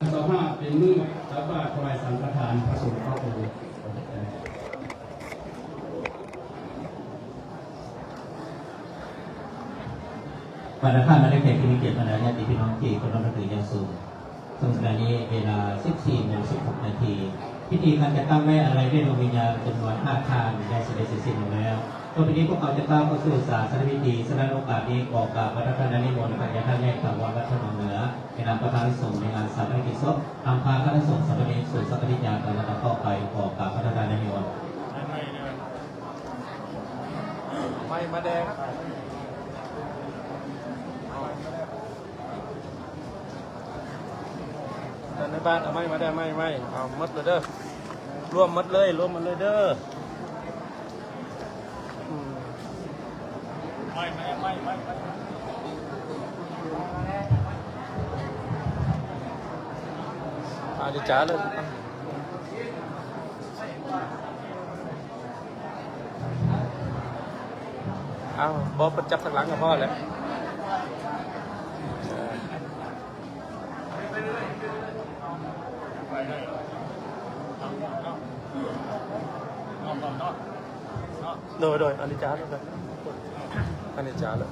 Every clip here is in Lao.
ເຈົ້າພາບເປັນມື້ຕັກບາດຖວາຍສັງຄະທານພະສົງເຂົ້າອົງ. ບັນດາທ່ານ ແລະ ແຂກທີ່ມີກຽດ ບັນດາຍາດຕິພີ່ນ້ອງທີ່ເຄົາລົບນັບຖືຢ່າງສູງ, ເຊິ່ງຂະນະນີ້ເວລາ ສິບສີ່ໂມງສິບຫົກນາທີ ພິທີການຈັດຕັ້ງໄວ້ອາໄລແກ່ດວງວິນຍານຈຳນວນຫ້າທ່ານ ໄດ້ສຳເລັດເສັດສິ້ນລົງແລ້ວ. ຕໍ່ໄປນີ້ພວກເຮົາຈະກ້າວເຂົ້າສູ່ສາສະນະພິທີ, ສະນັ້ນໂອກາດນີ້ຂໍກາບພະທານນິມົນພະຍາທ່ານໃຫຍ່ຖາວອນ ວັດທະໜອງເໜືອ ໃນນາມປະທານສົງ ໃນງານຊາປະນະກິດສົບ, ນຳພາຄະນະສົງສາມະເນນສູງສັກກະລິຍາຕາມລຳດັບຕໍ່ໄປ. ຂໍກາບພະທານນິມົນ. ໄມ້ມາແດງ ທ່ານນາຍບ້ານ ເອົາໄມ້ມາແດ່ ໄມ້ ໄມ້ ເອົາໝົດເລີຍເດີ ລວມໝົດເລີຍ ລວມໝົດເລີຍເດີ. ອືມ ໄມ້ ໄມ້ ໄມ້ ໄມ້ ອາ ດີຈ້າເລີຍ. ອ້າວ ບໍ່ ເພິ່ນຈັບທາງຫຼັງກໍພໍແລ້ວ. ໂດຍ ໂດຍ ອານິດຈາ ອານິດຈາເລີຍ.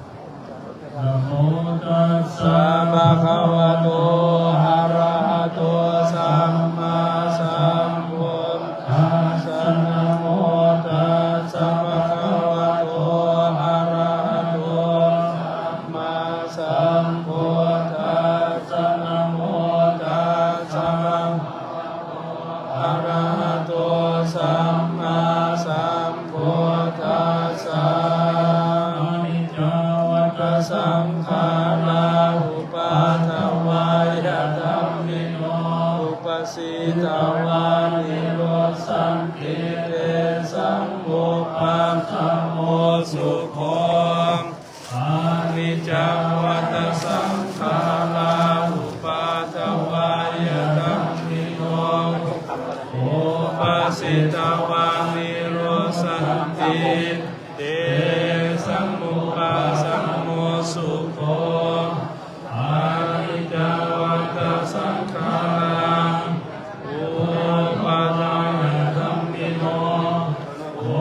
ນະໂມຕັດສະ ພະຄະວະໂຕ ອະລະຫະໂຕ ສຳມາສຳພຸດທັດສະ. ນະໂມຕັດສະ ພະຄະວະໂຕ ອະລະຫະໂຕ ສຳມາສຳພຸດທັດສະ. ນະໂມຕັດສະ ອະລະຫະໂຕ ສຳມາສຳພຸດທັດສະ. ອະນິດຈາວັດຕະສັງຂາລາ ອຸປາທະວາຍະທຳມິໂນ ອຸປະສິຕະວາ ນິລຸດສັນຕິ ເຕສັງ ອຸປາສະໂມ ສຸໂຂ. ອະນິດຈາວັດຕະສັງຂາລາ ອຸປາທະວາຍະທຳມິໂນ ອຸປະສິຕະວາ ນິລຸດສັນຕິ ເຕສັງ ອຸປາສະໂມ ສຸໂຂ. ອະນິດຈາວັດຕະສັງຂາລາ ອຸປາທະວາຍະທຳມິໂນ ອຸ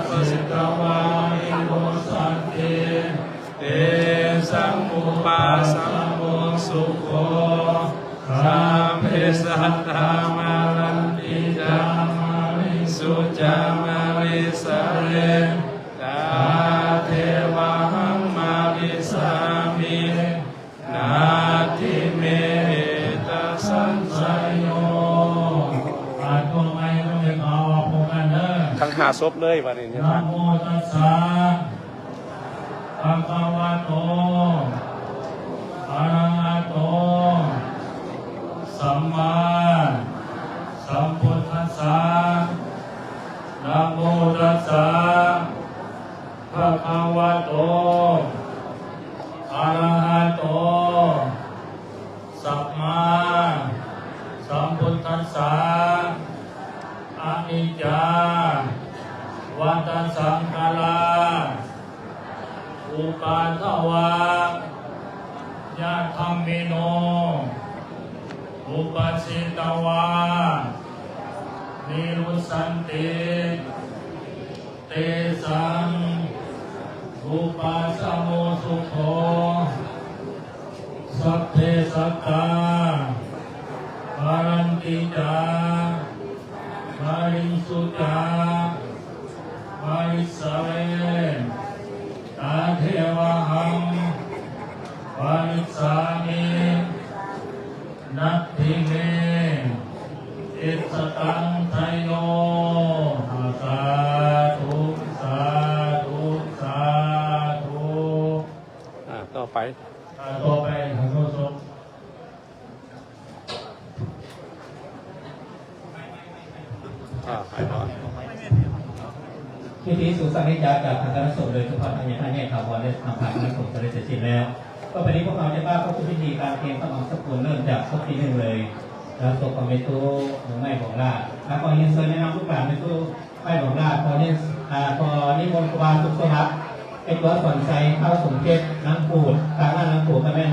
ປະສິຕະວາ ນິລຸດສັນຕິ ເຕສັງ ອຸປາສະໂມ ສຸໂຂ. ສັບເພ ສັດຕາ ມະຣັນຕິ ຈາ ມະຣິງສຸ ຈາ ມະຣິສາເຣ ຕະເທວະຫັງ ມະຣິສາມິ ນາທິເມ ເອຕະສັນຊະໂຍ. ອາ ຕົວໃໝ່ຕ້ອງໄດ້ເອົາອອກພ້ອມກັນເດີ ທັງຫ້າສົບເລີຍບາດນີ້. ນະໂມຕັດສະ ພະຄະວະໂຕ ອະລະຫະໂຕ ສຳມາສຳພຸດທັດສະ. ນະໂມຕັດສະ ພະຄະວະໂຕ ອະລະຫະໂຕ ສຳມາສຳພຸດທັດສະ. ອະນິດຈາວັດຕະສັງຂາລາ ອຸປາທະວາຍະທຳມິໂນ ອຸປະສິຕະວາ ນິລຸດສັນຕິ ເຕສັງ ອຸປາສະໂມ ສຸໂຂ. ສັບເພ ສັດຕາ ມະຣັນຕິ ຈາ ມະຣິງສຸ ຈາ ມະຣິສາເຣ ຕະເທວະຫັງ ມະຣິສາມິ ນາທິເມ ເອຕະສັນຊະໂຍ. ສາທຸ ສາທຸ ສາທຸ. ອ່າ ຕໍ່ໄປ ອ່າ ຕໍ່ໄປ ອ່າ ໃຫ້ພອນ. ພິທີສູງສັກນິຈາຈາກທາງຄະນະສົງ ໂດຍສະເພາະທ່ານໃຫຍ່ ທ່ານໃຫຍ່ຖາວອນ ແລະ ທາງຄະນະສົງ ສຳເລັດເສັດສິ້ນແລ້ວ. ຕໍ່ໄປນີ້ພວກເຮົາຈະກ້າວເຂົ້າສູ່ພິທີການກຽມຂະໜົມສະກຸນ ເລີ່ມຈາກສົບທີໜຶ່ງເລີຍ. ແລ້ວສົບຂອງແມ່ຕູ້ໜູໄມ້ ບອງລາດ. ແລ້ວຂໍຮຽນເຊີນແນະນຳລູກຫຼານແມ່ຕູ້ໄມ້ ບອງລາດ. ຂໍນິ ອ່າ ຂໍນິມົນຄູບາສຸກສະຫວັດ ເປັນຕົວສອນໄຊ ທ້າວສົມເຈັດ ນາງປູດ. ທາງດ້ານນາງປູດກໍແມ່ນ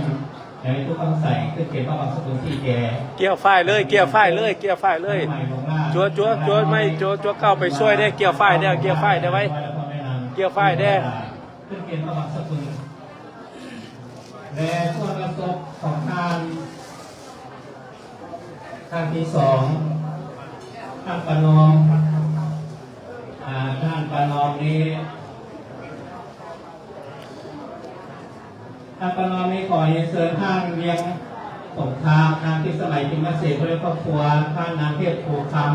ໃນທຸກຄຳໃສ ຄືເປັນພະບັງສະກຸນທີ່ແກ່ ກ່ຽວຝ້າຍເລີຍ ກ່ຽວຝ້າຍເລີຍ ກ່ຽວຝ້າຍເລີຍ ຈົວ ຈົວ ຈົວໄມ້ ຈົວ ຈົວເກົ້າໄປຊ່ວຍແດ່ ກ່ຽວຝ້າຍແດ່ ກ່ຽວຝ້າຍແດ່ໄວ ກ່ຽວຝ້າຍແດ່ ຂຶ້ນເປັນພະບັງສະກຸນ ແລະ ສ່ວນງານສົບຂອງທ່ານ ທ່ານທີສອງ ທ່ານປະນອມ ອາ ທ່ານປະນອມນີ້ ທ່ານປະນອມນີ້ ຂໍຮຽນເຊີນທ່ານວຽງສົງຄາມ ນາງພິມສະໄໝ ພິມມະເສນ ພ້ອມດ້ວຍຄອບຄົວ, ທ່ານນາງເທບພູຄຳ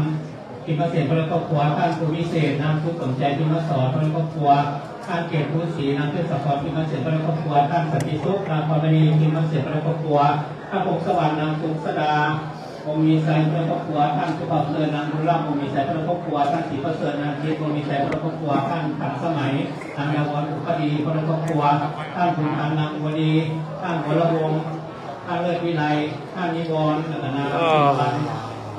ພິມມະເສນ ພ້ອມດ້ວຍຄອບຄົວ, ທ່ານພູວິເສດ ນາງສຸກສົມໃຈ ພິມມະສອນ ພ້ອມດ້ວຍຄອບຄົວ, ທ່ານເກດພູສີ ນາງເທດສະພອນ ພິມມະເສນ ພ້ອມດ້ວຍຄອບຄົວ, ທ່ານສັນຕິສຸກ ນາງພອນມະນີ ພິມມະເສນ ພ້ອມດ້ວຍຄອບຄົວ, ທ່ານພົງສະຫວັນ ນາງສຸກສະດາ ວົງມີໄຊ ພ້ອມດ້ວຍຄອບຄົວ, ທ່ານສຸພາບເສີດ ນາງບຸນລຳ ວົງມີໄຊ ພ້ອມດ້ວຍຄອບຄົວ, ທ່ານສີປະເສີດ ນາງຈິດ ວົງມີໄຊ ພ້ອມດ້ວຍຄອບຄົວ, ທ່ານທັນສະໄໝ ນາງດາວອນ ອຸປະດີ ພ້ອມດ້ວຍຄອບຄົວ, ທ່ານບຸນທັນ ນາງອຸວະດີ, ທ່ານວໍລະວົງ, ທ່ານເລີດວິໄລ, ທ່ານນິວອນ ແລະກະນາງ ເອີ ສິລິວັນ,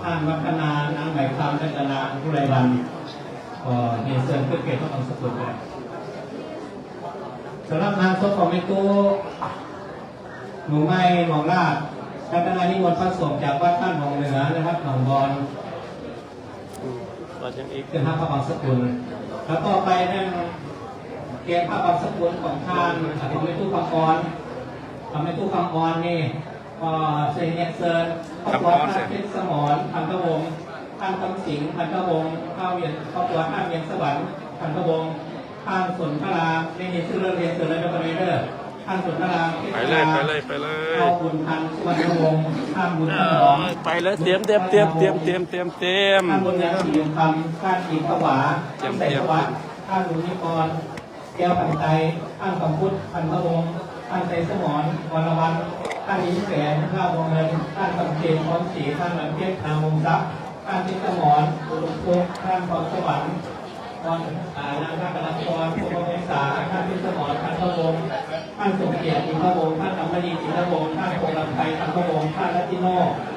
ທ່ານວັດທະນາ, ນາງໃບຄຳ ແລະກະນາງອຸໄລວັນ. ຂໍຮຽນເຊີນຂຶ້ນເປັນພະບັງສະກຸນ. ສຳລັບງານສົບຂອງແມ່ຕູ້ ໜູໄມ້ ໝອງລາດ ລັດຕະນານິມົນພະສົງຈາກວັດບ້ານໜອງເໜືອ ແລະ ວັດໜອງບອນ ອືມ ວ່າຈັ່ງອີກ ຂຶ້ນຮັບພະບັງສະກຸນ. ແລ້ວຕໍ່ໄປແມ່ນກຽດພະບັງສະກຸນຂອງທ່ານ ຂອງແມ່ຕູ້ຄຳອອນ. ຂອງແມ່ຕູ້ຄຳອອນນີ້ ຂໍເຊີນ ຂໍຮຽນເຊີນຄອບຄົວທ່ານເພັດສະໝອນ ພັນທະວົງ, ທ່ານຄຳສິງ ພັນທະວົງ, ຄອບຄົວທ່ານວຽງສະຫວັນ ພັນທະວົງ, ທ່ານສົນທະລາ ແມ່ນຊື່ເລີຍ ເຊີນເລີຍເດີ ທ່ານສົນທະລາ ເພັດສະຫຼາ ໄປເລີຍ ໄປເລີຍ ໄປເລີຍ ທ້າວບຸນທັນ ສຸວັນນະວົງ, ທ່ານບຸນຖະໜອມ ເອີ ໄປເລີຍ ຕຽມ ຕຽມ ຕຽມ ຕຽມ ຕຽມ ຕຽມ ຕຽມ ທ່ານບຸນຍາສີວົງຄຳ, ທ່ານອີກພະຫວາ ຕຽມ ຕຽມ ໄຊສະຫວັດ, ທ່ານບຸນນິກອນ ແກ້ວພັນໄຕ, ທ່ານຄຳພຸດ ພັນທະວົງ, ທ່ານໄຊສະໝອນ ວໍລະວັນ, ທ່ານອິນແສງ ລາວວົງເງິນ, ທ່ານຄຳເຈນ ພອນສີ, ທ່ານວັນເພັດ ນາມວົງສັກ, ທ່ານຈິດສະໝອນ ອຸດົມສຸກ, ທ່ານພອນສະຫວັນ ພອນ ອາ ນາງລັດຕະນະພອນ ພົມມະວົງສາ, ທ່ານຈິດສະໝອນ ພັນທະວົງ, ທ່ານສົມກຽດ ອິນທະວົງ, ທ່ານອຳມະນີ ອິນທະວົງ, ທ່ານພົງລຳໄພ ພັນທະວົງ, ທ່ານລັດຕິໂນ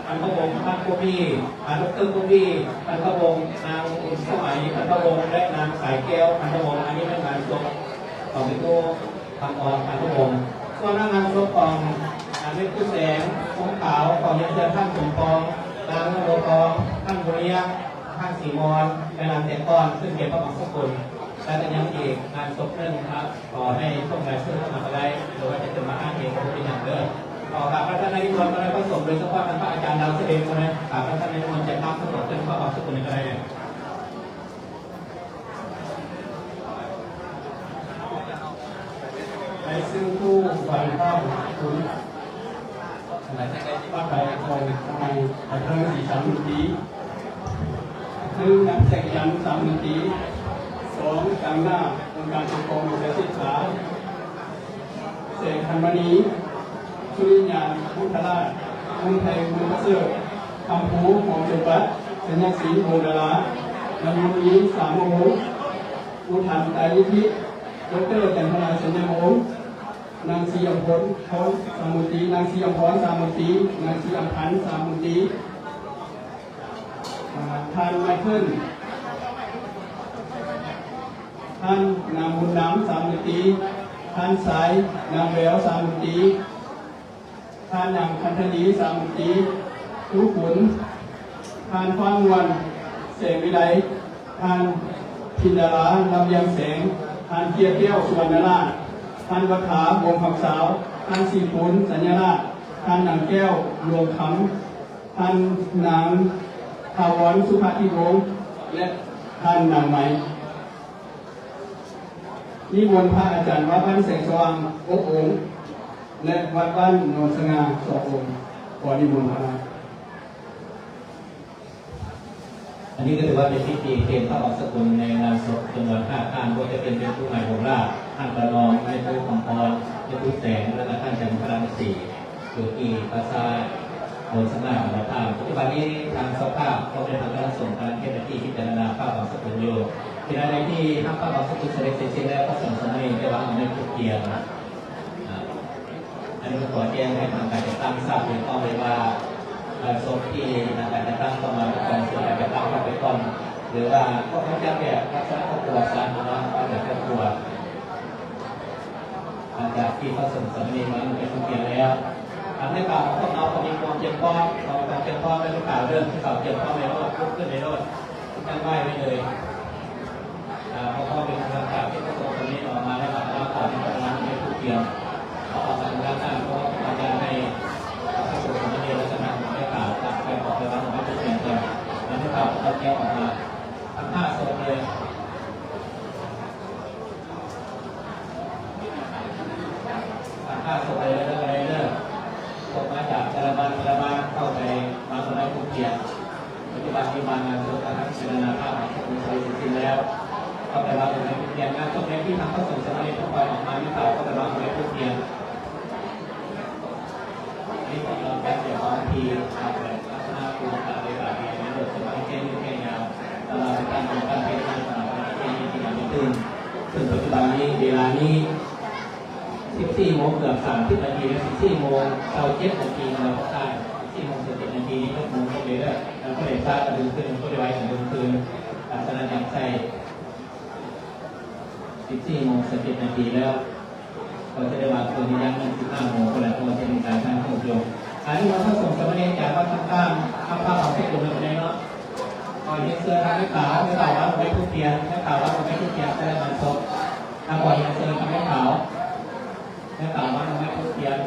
ພັນທະວົງ, ທ່ານໂກບີ ອາ ດອກເຕີ ໂກບີ ພັນທະວົງ, ນາງບຸນສະໄໝ ພັນທະວົງ ແລະ ນາງສາຍແກ້ວ ພັນທະວົງ. ອັນນີ້ແມ່ນງານສົບຂອງແມ່ຕູ້ຄຳອອນ ພັນທະວົງ. ສ່ວນງານສົບຂອງ ອາ ແມ່ຕູ້ແສງ ສົມຂາວ ຂໍຮຽນເຊີນທ່ານສົມປອງ ນາງໂມທອງ, ທ່ານບຸນລຽງ, ທ່ານສີມອນ ແລະ ນາງແຕງອ່ອນ ຊຶ່ງເປັນພະບັງສະກຸນ. ແລະ ກໍຍັງອີກງານສົບໜຶ່ງນະ ຂໍໃຫ້ສົ່ງລາຍຊື່ເຂົ້າມາກໍໄດ້ ຫຼືວ່າຈະຂຶ້ນມາອ່ານເອງກໍບໍ່ເປັນຫຍັງເດີ. ຂໍກາບພະທ່ານໃນນິມົນຄະນະພະສົງ ໂດຍສະເພາະທ່ານພະອາຈານດາວສະເດັດ ຂໍໃຫ້ກາບພະທ່ານໃນນິມົນຈະພາພະສົງຂຶ້ນເຂົ້າອອກສະກຸນກໍໄດ້. ລາຍຊື່ຜູ້ບັນເທົາຄຸນ ວ່າໄປຂອງນາຍອາເທີນສີສັງມຸນຕີ, ໜຶ່ງ ນາງແສງຈັນ ສາມມຸນຕີ, ສອງ ຕາງໜ້າອົງການປົກຄອງເມືອງໄຊສິດຂາ, ແສງພັນມະນີ, ສຸລິຍາ ບຸນທະລາດ, ບຸນໄພ ບຸນປະເສີດ, ຄຳພູ ຫອມສົມບັດ, ສັນຍາສີ ວົງດາລາ, ນາງບຸນມີ ສາມໂມງ, ອຸທັນ ໄຕນິທິ, ດອກເຕີ ຈັນທະນາ ສັນຍາວົງ, ນາງສີອຳພົນ ພອນ ສາມມຸນຕີ, ນາງສີອຳພອນ ສາມມຸນຕີ, ນາງສີອຳພັນ ສາມມຸນຕີ, ອາ ທ່ານໄມເຄິນ, ທ່ານນາງບຸນນຳ ສາມມຸນຕີ, ທ່ານຊາຍ ນາງແວວ ສາມມຸນຕີ, ທ່ານນາງຄັນທະລີ ສາມມຸນຕີ, ຄູຂຸນ, ທ່ານຟ້າມ່ວນ ແສງວິໄລ, ທ່ານພິນດາລາ ລຳລຽງແສງ, ທ່ານເກຍແກ້ວ ສຸວັນນະລາດ, ທ່ານວັດຖາ ວົງຄຳສາວ, ທ່ານສີປູນ ສັນຍາລາດ, ທ່ານນາງແກ້ວ ຫຼວງຄຳ, ທ່ານນາງຖາວອນ ສຸພາທິວົງ ແລະ ທ່ານນາງໄມ. ນິມົນພະອາຈານວັດບ້ານແສງສະຫວ່າງ ຫົກອົງ ແລະ ວັດບ້ານໂນນສະຫງ່າ ສອງອົງ. ຂໍນິມົນພະ. ອັນນີ້ກໍຖືວ່າເປັນພິທີເປັນພະບັງສະກຸນໃນງານສົບຈຳນວນຫ້າທ່ານ, ບໍ່ວ່າຈະເປັນແມ່ຕູ້ໄມ້ ວົງລາດ, ທ່ານປະນອມ, ແມ່ຕູ້ຄຳອອນ, ແມ່ຕູ້ແສງ ແລະ ກໍທ່ານຈັນທະລານະສີ ຢູ່ທີ່ປາສາດໂນນສະຫງ່າ ວັດທາງ. ປັດຈຸບັນນີ້ທາງເຈົ້າພາບ ກໍແມ່ນທາງຄະນະສົງກຳລັງເຮັດໜ້າທີ່ພິຈາລະນາພະບັງສະກຸນຢູ່. ເວລາໃດທີ່ຮັບພະບັງສະກຸນສຳເລັດເສັດສິ້ນແລ້ວ ພະສົງສາມະເນນຈະວາງອອກໃນພູກຽງ. ອາ ອັນນີ້ກໍຂໍແຈ້ງໃຫ້ທາງການຈັດຕັ້ງຊາບໂດຍຕຣົງເລີຍວ່າ ເອີ ສົບທີ່ທາງການຈັດຕັ້ງເຂົ້າມາປະກອບສ່ວນການຈັດຕັ້ງເຂົ້າໄປກ່ອນ ຫຼືວ່າກໍມາຈາກແບບລັກສະນະຄອບຄົວຊາດເນາະ ມາຈາກຄອບຄົວ. ຫຼັງຈາກທີ່ພະສົງສາມະເນນມາເປັນຜູ້ກ່ຽວແລ້ວ ໃນການຂອງພວກເຮົາກໍມີຄວາມພຽງພ້ອມ, ເຮົາມີຄວາມພຽງພ້ອມໃນການເລີ່ມ, ເຮົາກຽມພ້ອມໃນໂລດ, ລຸກຂຶ້ນໃນໂລດ, ຍັງໄຫວ້ໄວ້ເລີຍ. ເອີ ເພາະເປັນການທີ່ພະສົງฆ์ສາມະເນນອອກມາໃນບັດເວລາຂອງພະນາເອກຜູ້ກຽມ, ເຮົາອອກມາທາງດ້ານຂອງອາຈານໃຫ້ພະສົງฆ์ສາມະເນນ ແລະ ຄະນະຂອງແມ່ຂາວ ໄປອອກໄປວາງໄວ້ທີ່ກຽມກ່ອນ, ແລ້ວແມ່ຂາວກໍເອົາແກ້ວອອກມາທັງຫ້າສົບເລີຍ. ຖ້າສົບໃດເລີກໃດເລີກ ຕົກມາຈາກແຕ່ລະບ້ານແຕ່ລະບ້ານ ເຂົ້າໄປວາງລົງໃນທູບທຽນ. ປັດຈຸບັນນີ້ມາງານສົບທາງເສດຖານາພາບຂອງພະສົງໄຊເສດສິນແລ້ວ ເຂົ້າໄປວາງລົງໃນທູບທຽນ. ງານສົບໃນທີ່ທາງພະສົງສາມະເນນເພິ່ນປ່ອຍອອກມາ ມີເຂົ້າ ເຂົ້າໄປວາງລົງໃນທູບທຽນ. ນີ້ກໍເປັນການຂອງທີ່ທາງລັກສະນະການເວລາທີ່ໃນໂລກສະໄໝແກ່ຍາວ ແຕ່ວ່າເປັນການປ້ອງກັນເພດທາງສາທາລະນະທີ່ມີທີ່ນຳຕື່ມ. ເຊິ່ງປັດຈຸບັນນີ້ ເວລານີ້ ສິບສີ່ໂມງເກືອບສາມສິບນາທີ ແລະ ສິບສີ່ໂມງຊາວເຈັດນາທີ ແລ້ວກໍທ້າຍ ສິບສີ່ໂມງຊາວເຈັດນາທີ ນີ້ຫົກໂມງເລີຍເດີ. ແລ້ວຜູ້ໃດຊ້າກໍດຶງຄືນ, ຜູ້ໃດໄວກໍດຶງຄືນ. ສະນັ້ນ ຢາກໃຊ້ສິບສີ່ໂມງຊາວເຈັດນາທີແລ້ວ ກໍຈະໄດ້ວາງຄືນໃນຍາມນັ້ນ ສິບຫ້າໂມງພຸ້ນແຫຼະ ເພາະວ່າຈະມີການທານໂຮບຢູ່. ອັນນີ້ວ່າພະສົງສາມະເນນຈາກວັດຕ່າງໆ ຮັບພາບເອົາເສດຢູ່ເນາະ ຂໍຮຽນເຊີນທາງແມ່ຂາວ, ແມ່ຂາວວາງໄວ້ທູບທຽນ, ແມ່ຂາວວາງໄວ້ທູບທຽນ ແຕ່ລະງານສົບ. ຂໍຮຽນເຊີນທາງແມ່ຂາວ, ແມ່ຂາວວາງໄວ້ທູບທຽນ.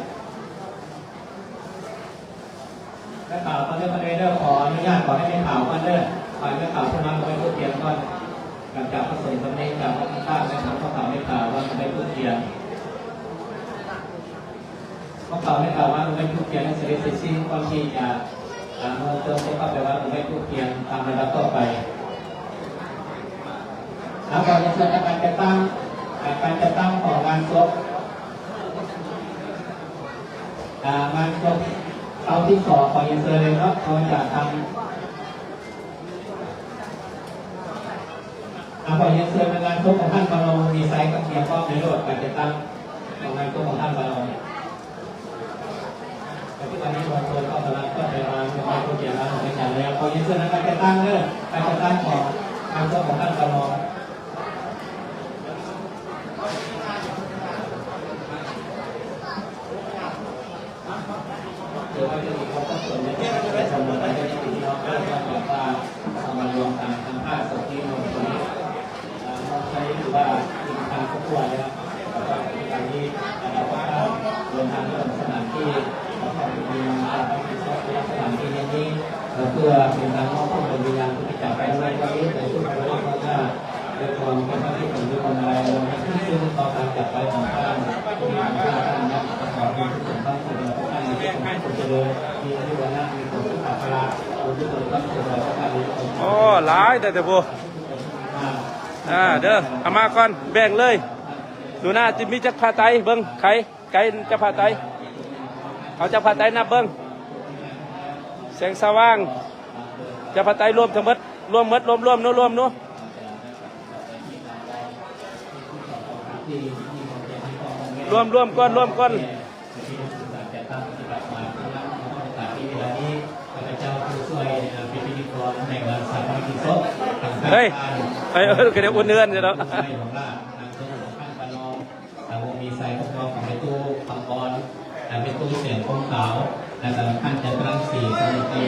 ແມ່ຂາວ ຕອນນີ້ ຕອນນີ້ເດີ ຂໍອະນຸຍາດ ຂໍໃຫ້ແມ່ຂາວກ່ອນເດີ, ຂໍໃຫ້ແມ່ຂາວເພິ່ນວາງໄວ້ທູບທຽນກ່ອນ. ຫຼັງຈາກພະສົງສາມະເນນຈາກວັດຕ່າງໆ ແມ່ຂາວ ພໍ່ຂາວ ແມ່ຂາວວາງໄວ້ທູບທຽນ. ພໍ່ຂາວ ແມ່ຂາວວາງໄວ້ທູບທຽນໃຫ້ສຳເລັດເສັດສິ້ນ ກ່ອນທີ່ຈະ ເອີ ເມື່ອເຕີມເຂົ້າໄປວາງໄວ້ທູບທຽນຕາມລຳດັບຕໍ່ໄປ. ແລ້ວກໍໃນສ່ວນຂອງການຈັດຕັ້ງ ການຈັດຕັ້ງຂອງງານສົບ ອ່າ ງານສົບເຕົາທີສອງ ຂໍຮຽນເຊີນເລີຍເນາະ ເພາະວ່າຈາກທາງ ອ່າ ຂໍຮຽນເຊີນງານສົບຂອງທ່ານປະນອງ ມີໄຊ ກັບກຽມພ້ອມໃນໂລດການຈັດຕັ້ງຂອງງານສົບຂອງທ່ານປະນອງ. ປັດຈຸບັນນີ້ ມວນຊົນກໍກຳລັງເຂົ້າໄປວາງ ວາງໂຕກຽມວາງຂອງແມ່ຂາວແລ້ວ. ຂໍຮຽນເຊີນນຳກັນຈັດຕັ້ງເດີ ການຈັດຕັ້ງຂອງງານສົບຂອງທ່ານປະນອງ. ຖືວ່າຈະມີຄວາມສັບສົນໃນການຈັດຕັ້ງຂອງງານສົບຂອງທ່ານປະນອງ ເພາະວ່າເຮົາມາລວມກັນທັງຫ້າສົບນີ້ ມວນຊົນ ເອີ ເຮົາໃຊ້ຖືວ່າມີການຄອບຄົວແລ້ວ ແລ້ວກໍປັດຈຸບັນນີ້ ເດີນທາງໄປສະຖານທີ່ ແລ້ວກໍມີການຮັບຜິດຊອບສະຖານທີ່ແຫ່ງນີ້ ເພື່ອເປັນການມອບດວງວິນຍານຜູ້ທີ່ຈາກໄປໃນວັນນີ້ ໃນຊຸມພະໂລກຂ້າງໜ້າ ດ້ວຍຄວາມເປັນພະທີ່ສົມຢູ່ກັນໃນວັນທີ່ ຊຶ່ງຕໍ່ການຈາກໄປຂອງທ່ານ ທີ່ທາງທ່ານໄດ້ຮັບປະທານທີ່ສົມບັງສົມກັບທ່ານ ໃນທີ່ສົມຄວນຈະເລີນ ມີອາຍຸວັນນະ ມີຄວາມສຸຂະພະລະ ຄວາມສຸຂະພາບ ຄວາມສຸຂະພາບ ໂອ້ ຫຼາຍແຕ່ ແຕ່ບໍ່ ອ່າ ເດີ ເອົາມາກ່ອນ ແບ່ງເລີຍ. ດູໜ້າ ຈະມີຈັກຜ້າໄຕ ເບິ່ງ ໃຄ ໃຄຈັກຜ້າໄຕ ເອົາຈັກຜ້າໄຕນັບເບິ່ງ ແສງສະຫວ່າງ ຈັກຜ້າໄຕລວມທັງໝົດ ລວມໝົດ ລວມ ລວມເນາະ ລວມເນາະ ລວມ ລວມກ່ອນ ລວມກ່ອນ. ເອີຍ ເອີຍ ກໍໄດ້ອຸ່ນເຮືອນຢູ່ເນາະ. ແລ້ວກໍມີໃສ່ພວກນ້ອງຂອງແມ່ຕູ້ຄຳອ່ອນ ແລະ ແມ່ຕູ້ແສງພົມຂາວ ແລະ ກໍທ່ານຈັນທະລັງສີ ສາມະກີ.